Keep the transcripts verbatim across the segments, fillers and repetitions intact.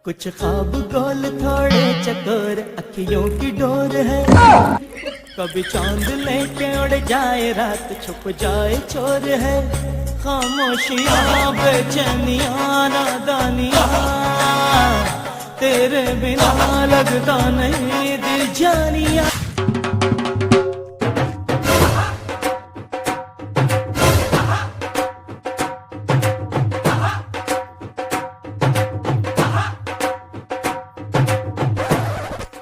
कुछ ख्वाब गोल थोड़े चकोर, अखियों की डोर है। कभी चांद लेके उड़ जाए, रात छुप जाए चोर है। खामोशियां, बेचैनियां, नादानियां, तेरे बिना लगता नहीं दिल जानिया।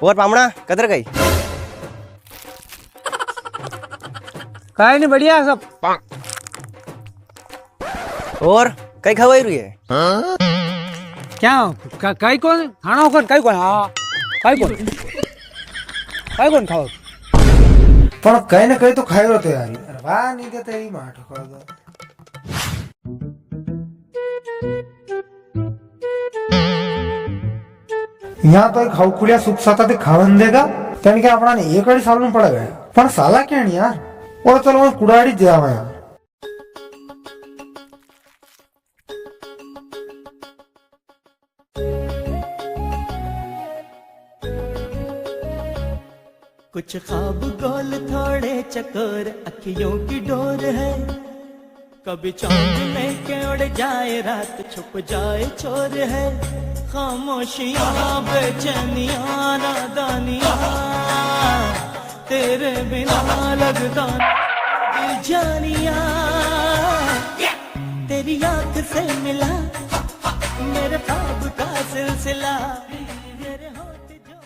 और पामणा, कदर गई? काई नी, बढ़िया सब। और कई खवाई रही है? क्या? का-, काई कोनी? खाणो कोनी, काई कोनी? हाँ, काई कोनी? काई कोनी खाओ? पण कई ना कई तो खाई रो तो यार। अरे वाह, नी देते ही मार ठोका दो। यहाँ तो एक हौकुड़िया सुख साता ते खावन देगा, तन के अपना ने एक आड़ी सालू पड़ेगा। पण साला क्या नी यार? और चलो, मैं कुड़ाड़ी जावा यार। कुछ ख्वाब गोल थोड़े चकोर, अखियों की डोर है। कभी चांद लेके उड़ जाए, रात छुप जाए चोर है। खामोशियां, बेचैनियां, नादानियां, तेरे बिना लगता नहीं दिल जानिया। तेरी आंख से मिला मेरे ख्वाब का सिलसिला, मेरे होठ जो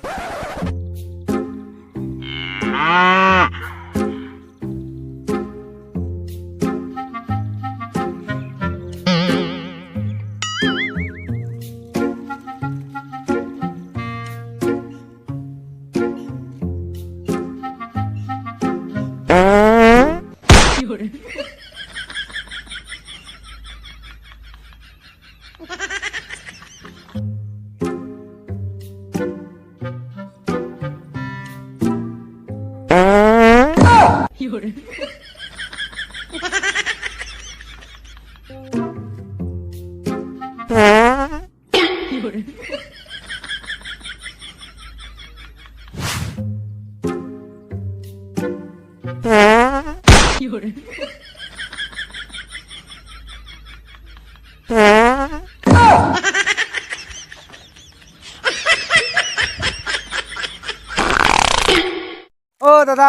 ओ दादा,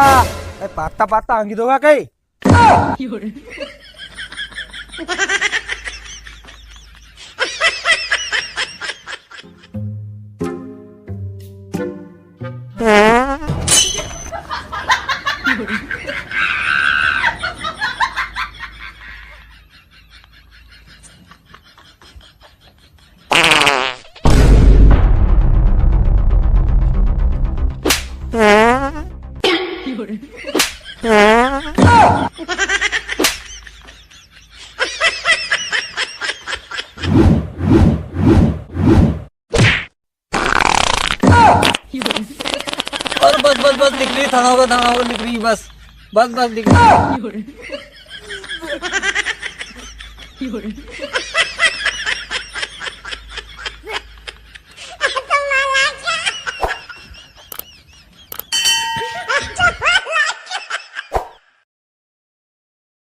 ए, पाता पाता आंगी दोगा कई? अरे बस, बस, बस, लिख रही, थाना होगा, थाना होगा, लिख रही, बस, बस, बस, लिख रही।